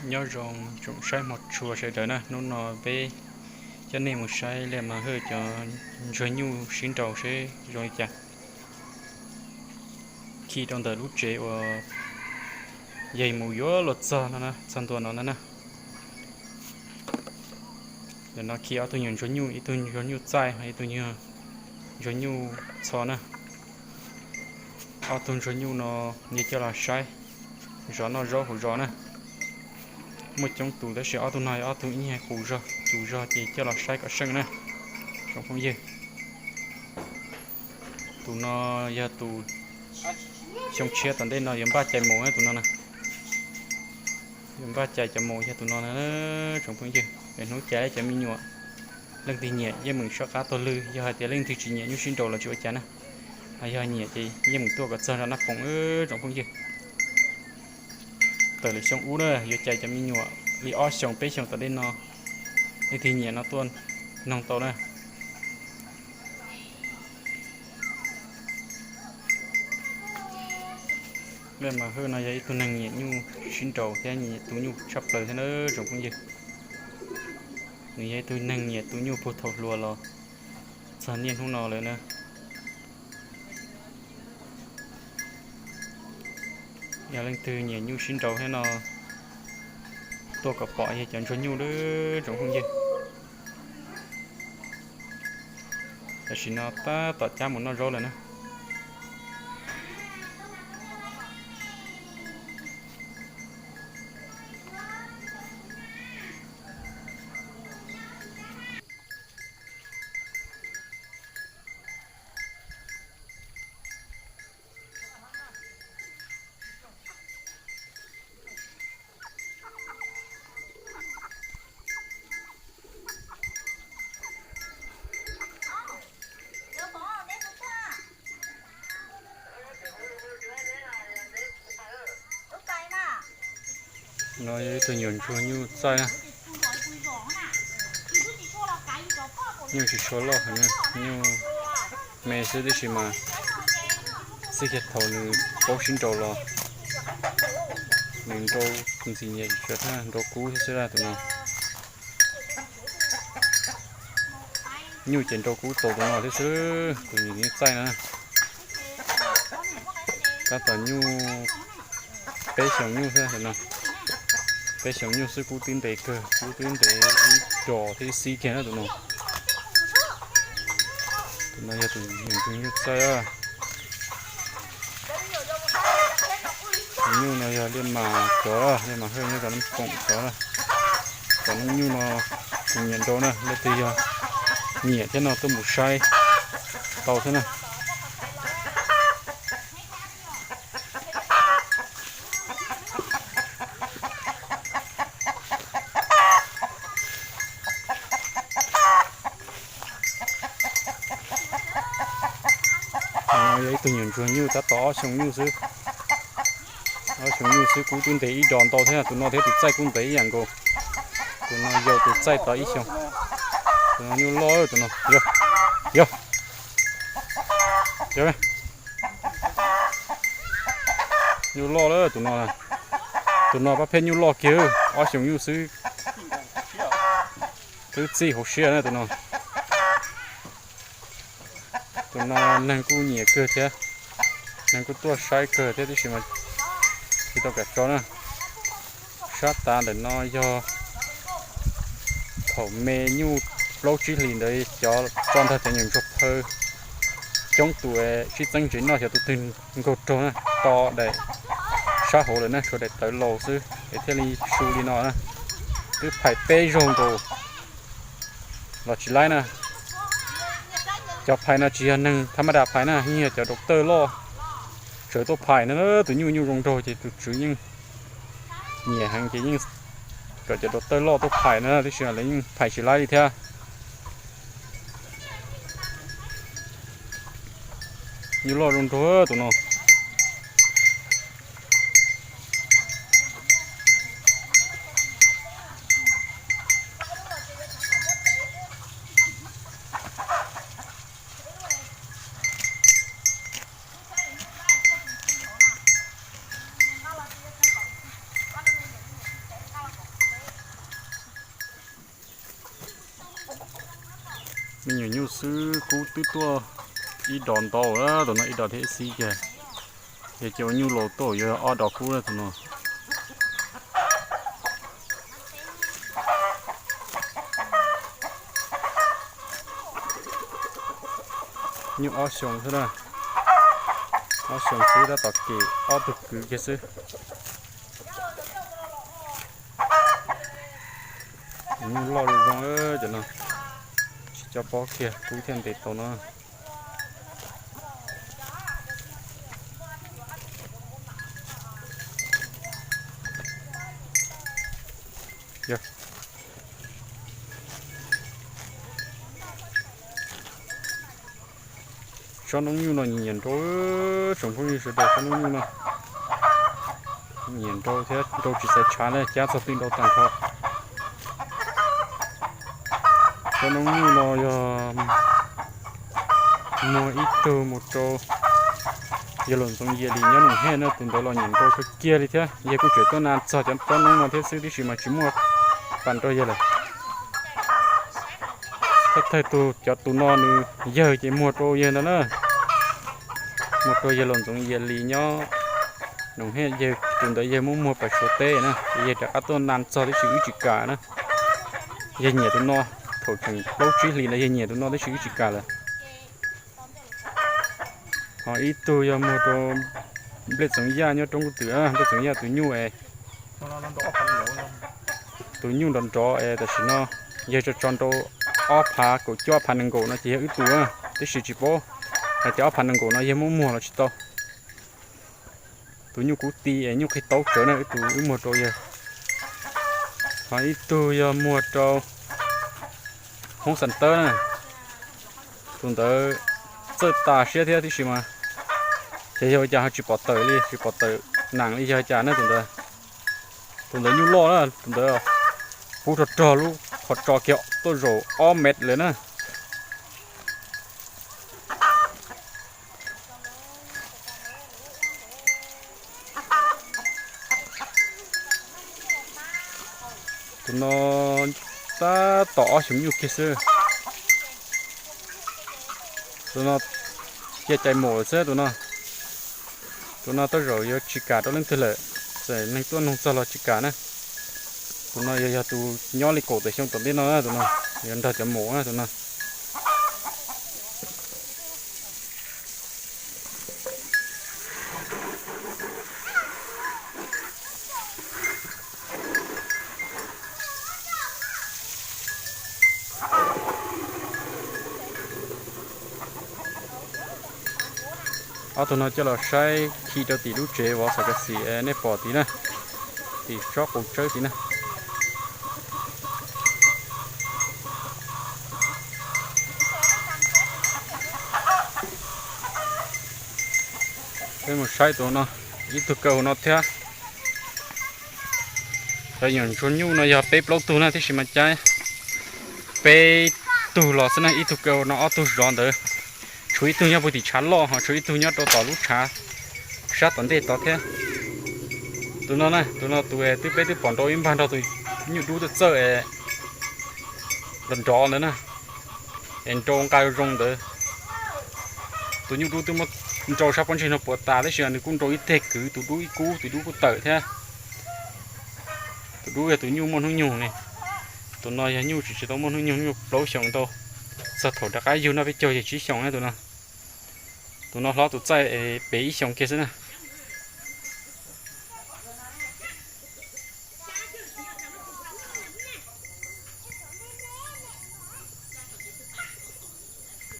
Nyob zoo tsoom saib hmov tshua sawv daws na, hnub no peb coj nej mus saib Liaj Mas Hawj cov ntsuag nyuj sib nraus seb zoo li cas. Khi rau ntawm lub tsev uas yog mus yuav luag txog no, txog ntua no na. Ntawm no khi ob tug nyuag ntsuag nyuj, ib tug ntsuag nyuj txaij, ib tug ntsuag nyuj txho na. Ob tug ntsuag nyuj no yog coj los saib zov noj zaub hauv zos na. Muaj coob tus tab sis ob tug no yog ob tug ib nyuag qus zog, qus zog ces coj los saib kom seej na tsoom phooj ywg. Tus no yog tus xyoo tshiab tom ntej no yuav npaj cais mus na, tus no na. Yuav npaj cais cov mus yog tus no na tsoom phooj ywg. Hnub cais cov me nyuam, leej twg nyiam yeej meem soj qab tuag lw, yog hais tias leej twg tsis nyiam nyuj sib nraus los tsis ua cas na. Yog nyiam ces yeej meem tuaj kom txog rau Naj Poom tsoom phooj ywg. Tawm lawm xyoo ub na yuav cais cov me nyuam li ob xyoos peb xyoos tom ntej no, leej twg nyiam no tuaj noog tau na. Liaj Mas Hawj no yog ib tug neeg nyiam nyuj sib nraus thiab nyiam tu nyuj tshaj plaws thiab na tsoom phooj ywg. Nws yog ib tug neeg nyiam tu nyuj puag thaum hluas los txog niaj hnub no lawm na. Yog leej twg nyiam nyuj sib nraus thiab no tuaj kom pom yog cov ntsuag nyuj lawm tsoom phooj ywg. Tam sim no tab tom cab mus noj zaub lawm na. No yog ib tug nyuag ntsuag nyuj txaij na. Nyuj tsis tshua loj heev, nyuj me xwb tiam sis mas txij kiag thaum nws paub sib nraus los nws nrau ntxim nyiam tsis tsawg thiab, nrau kub thiab xwb tus no. Nyuj ces nrau kub tau tus no thiab xwb, tus nyuag nyuj txaij na. Tab tom nyuj peb xyoos nyuj xwb no. Peb xyoos nyuj xwb kub twb ntev kawg, kub twb ntev ib dos thiab ib xib kiag na tus no. Tus no yog tus nyuag nyuj txaij. Tus nyuj no yog Liaj Mas cov, Liaj Mas Hawj nyob rau Naj Poom cov. Cov nyuj no kuv nyiam nrau na, leej twg yog nyiam thiab no tuaj mus saib tau thiab na. Yog ib tug nyuag ntsuag nyuj tab tom ob xyoos nyuj xwb. Ob xyoos nyuj xwb kub twb ntev ib dos ntau thiab, tus no thiab tus txaij kub ntev ib yam nkaus. Tus no yau tus txaij tau ib xyoos. Tus no nyuj loj tus no. Yog, yog, nyuj loj lawm tus no. Tus no pab pheej nyuj loj kiag, ob xyoos nyuj xwb twb txij hauv siab na tus no. Tus no neeg kuj nyiam kawg thiab, neeg kuj tuaj saib kawg thiab tiam sis mas tsis tau kam tso na. Sab tav ntawm no yog thaum me nyuj plaub tsib hlis ntawd cov tso ntag cov nyuag ntsuag phaw. Coob tus sib txeeb ntsev noj xyov tus twg nkaug raug na, to daim sab hauv lawm na, tshuav daim tawv laus xwb es thiaj li su li no na. Twb phais peb zaug nkaus los tsis laib na. Cov phais no tsis yog neeg thab maj das phais na, yeej yog cov doctor loj tsawv tuaj phais na. Tus nyuj nyuj zoo nraug ces tus tswv yeej nyiam heev ces yeej kom cov doctor loj tuaj phais na, tiam sis lawv yeej phais tsis laib li thiab. Nyuj loj zoo nraug tus no. Nyuam nyuj xwb kub twb tuaj ib dos ntau, tus no ib dos thiab ib xib kiag. Yog cov nyuj laus tuaj yog ob dos kub na tus no. Nyuj ob xyoos xwb na, ob xyoos xwb tab tom kem ob tug kwv kiag xwb. Nyuj loj zoo zoo cov no, tsis coj pob kiag kub thiaj ntes tau no. Tsob noob nyuj no nyiam nrau, tsoom phooj ywg sawv daws, tsob noob nyuj no nyiam nrau thiab nrau tsis xaiv tshav na, cab txog twg nrau tag nrho. Tsob noob nyuj no yog muag ib tug mus rau yawg Laus Ntxoov Yias Lis nyob Noom Hej na, tus ntawd los nyiam nrau kawg kiag li thiab. Yawg kuj tseem tuaj na txog cov tsob noob no thiab xwb, tiam sis mas tsis muaj pas nrau yawg lawm. Thawj thawj tus cov tus no nws yawg ces muag rau yawg ntawd na, muag rau yawg Laus Ntxoov Yias Lis nyob Noom Hej, yawg tus ntawd yawg muab muag pas Suav teb na, ces yawg rov qab tuaj na txog tiam sis wb tsis kam na. Yawg nyiam tus no, thaum tseem plaub tsib hlis ntawd yawg nyiam tus no tiam sis wb tsis kam lawm. Ho ib tug yog muag rau Nplej Txoov Yaj nyob Roob Kub Twm, Nplej Txoov Yaj tus nyuj es, tus nyuj nrov nrov es tam sim no yawg tso tso rau ob phav kaum cuaj ob phav nees nkaum no ces yog wb tus na, tiam sis tsis paub hais tias ob phav nees nkaum no yawg muab muag los tsis tau. Tus nyuj kub ti es nyuj qhib taub tsawv na, wb tus wb muag rau yawg. Ho ib tug yog muag rau Hmoob Xas Tawb na, tus ntawd txawj tas siab thiab tiam sis mas ces yog ua cas ho tsis pom tawm li, tsis pom tawm nees li yog cas na tus ntawd. Tus ntawd nyuj loj na, tus ntawd puv rog rog lub qhov tso kiag tuaj zaum ob mev lawm na. Tus no tab tom ob xyoos nyuj kiag xwb. Tus no cia cai mus lawm xwb tus no. Tus no tej zaum yuav tsis kam rau leej twg lawm, txawm neeg tuaj nug txog los tsis kam na. Tus no yog, yog tus nyob li kaum tawm xyoo tom ntej no na, tus no yuav nrog cov mus na tus no. Ob tug no coj los saib khi rau tim lub tsev vov xov ka xim nej pom tid na, tim tsob qus tsawb tid na. Peb mus saib tus no, ib tug kaw hauv no thiab. Cov nyuam ntsuag nyuj no yog peb plaub tug na, tiam sis mas caij peb tug los xwb na, ib tug kaw hauv no ob tug zov ntawd. Tshuav ib tug nyob puag tim tshav loj, ho tshuav ib tug nyob rau tom lub tshav sab tom ntej tod thiab. Tus no na, tus no tus twb peb twb pom nrau ib npag nrog tus nyuj dub txawj txawj es nrov nrov ntawd na, es nrau nqa zoo ntawd. Tus nyuj dub twb muab nrau sab pob ntseg no puas tas, tab sis nws kuj nrau ib teg kwv, tus dub ib kub, tus dub kuj tawm thiab. Tus dub yog tus nyuj muaj hnub nyoog ne. Tus no yog nyuj tsis, tsis tau muaj hnub nyoog, nyuj plaub xyoos ntau, txog thaum rov qab yug noj peb caug yog tsib xyoos na tus no. Tus no hlob tus txaij es pem ib xyoos kiag xwb na.